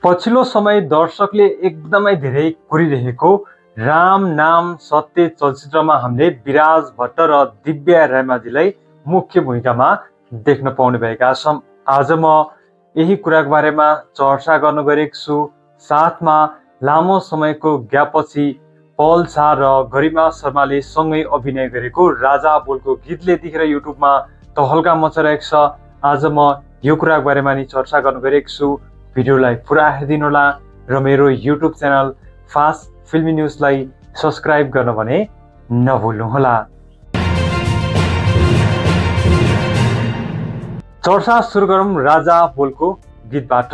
पछिल्लो समय दर्शकले एकदमै धेरै कुरिरहेको राम नाम सत्य चलचित्रमा हामीले विराज भट्ट र दिव्या रायमाझीलाई मुख्य भूमिकामा देख्न पाउने भएका छौं। आज म यही कुराको बारेमा चर्चा गर्न गएको छु। साथमा लामो समयको ग्यापपछि पल शाह र गरिमा शर्माले सँगै अभिनय गरेको राजा बोलको गीतले यतिखेर युट्युबमा तहल्का मचाइरहेको छ। आज म यो कुराको बारेमा नि चर्चा गर्न गएको छु। भिडियोलाई पुरा हेरिदिनु होला र मेरो युट्युब च्यानल फास्ट फिल्मी न्यूजलाई सब्स्क्राइब गर्न भने नभुल्नु होला। चर्चा सुरु गरौं राजा बोलको गीतबाट।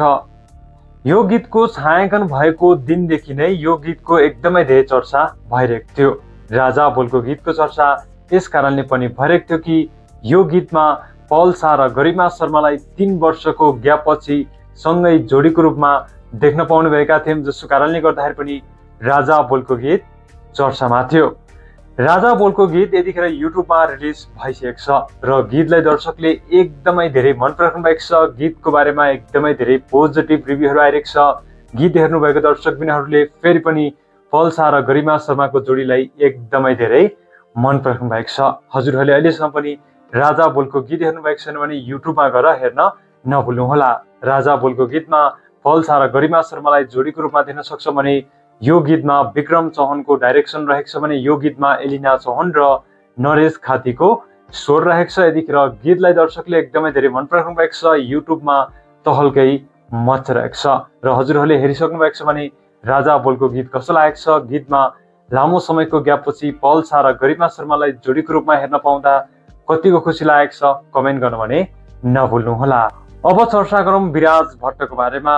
यो गीतको छायाङ्कन भएको दिनदेखि नै यो गीतको एकदमै धेरै चर्चा भइरहेको थियो। राजा बोलको गीतको चर्चा यस कारणले पनि भइरहेको थियो कि यो गीतमा पल शाह र गरिमा शर्मालाई 3 वर्षको ग्यापपछि सँगै जोडीको रूपमा देख्न पाउने भएका थियौं, जसको कारणले गर्दाखेरि पनि राजा बोलको गीत चर्चामा थियो। राजा बोलको गीत यतिखेर युट्युबमा रिलिज भइसकेको छ र गीतलाई दर्शकले एकदमै धेरै मन पराउनु भएको छ। गीतको बारेमा एकदमै धेरै पोजिटिभ रिभ्यूहरू आइरहेको छ। गीत हेर्नुभएको दर्शकबिनहरूले फेरि पनि पल शाह र गरिमा शर्माको जोडीलाई एकदमै धेरै मन पराउनु भएको छ। हजुरहरूले अहिलेसम्म पनि राजा बोलको गीत हेर्नुभएको छैन भने युट्युबमा गएर हेर्न नभुल्नु होला। राजा बोलको गीतमा पल शाह र गरिमा शर्मालाई जोडीको रूपमा देख्न सक्छ भने यो गीतमा विक्रम चौहानको डाइरेक्सन रहेको छ भने यो गीतमा एलिना चौहान र नरेश खातीको स्वर रहेको छ। यतिखेर गीतलाई दर्शकले एकदमै धेरै मन पराउनु भएको छ। युट्युबमा तहल्कै मचिरहेको छ र हजुरहरूले हेरिसक्नु भएको छ भने राजा बोलको गीत कस्तो लागेको छ। गीतमा लामो समयको ग्यापपछि पल शाह र गरिमा शर्मालाई जोडीको रूपमा हेर्न पाउँदा कतिको खुसी लागेको छ कमेन्ट गर्न भने नभुल्नु होला। अब चर्चा गरौं विराज भट्टको बारेमा।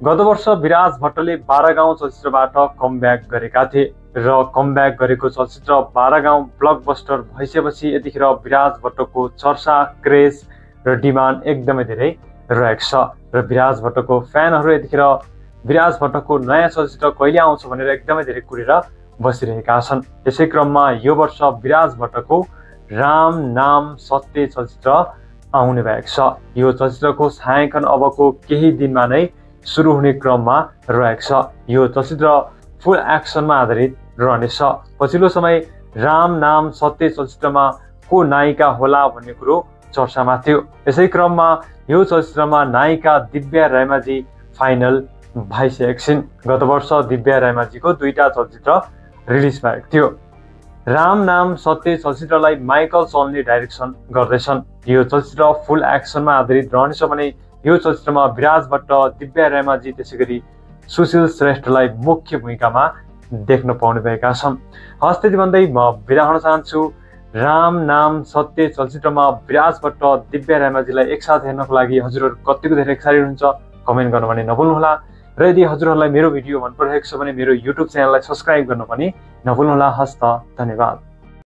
गत वर्ष विराज भट्टले 12 गाउँ चलचित्रबाट कमब्याक गरेका थिए र कमब्याक गरेको चलचित्र 12 गाउँ ब्लकबस्टर भइसकेपछि यतिखेर विराज भट्टको चर्चा, क्रेज र डिमान्ड एकदमै धेरै रहेको छ र विराज भट्टको फ्यानहरू यतिखेर विराज भट्टको नयाँ चलचित्र कहिले आउँछ भनेर एकदमै धेरै कुरेर बसिरहेका छन्। यसै क्रममा यो वर्ष विराज भट्टको राम नाम सत्य चलचित्र आउने भएको छ। यो चलचित्रको छायाङ्कन अबको केही दिनमा नै सुरु हुने क्रममा रहेको छ। यो चलचित्र फुल एक्सनमा आधारित रहनेछ। पछिल्लो समय राम नाम सत्य चलचित्रमा को नायिका होला भन्ने कुरो चर्चामा थियो। यसै क्रममा यो चलचित्रमा नायिका दिव्या रायमाझी फाइनल भइसकेको छिन्। गत वर्ष दिव्या रायमाझीको 2टा चलचित्र रिलिज भएको थियो। राम नाम सत्य चलचित्रलाई माइकल चौहानले डाइरेक्सन गर्दैछन्। यो चलचित्र फुल एक्सनमा आधारित रहनेछ भने यो चलचित्रमा विराज भट्ट, दिव्या रायमाझी त्यसैगरी सुशील श्रेष्ठलाई मुख्य भूमिकामा देख्न पाउने भएका छन्। हस् त्यति भन्दै म बिदा हुन चाहन्छु। राम नाम सत्य चलचित्रमा विराज भट्ट, दिव्या रायमाझीलाई एकसाथ हेर्नको लागि हजुरहरू कतिको धेरै एक्साइटेड हुन्छ कमेन्ट गर्न भने नभुल्नु होला। र यदि हजुरहरूलाई मेरो भिडियो मन परिरहेको छ भने मेरो युट्युब च्यानललाई सब्स्क्राइब गर्न पनि नभुल्नु होला। हस्त धन्यवाद।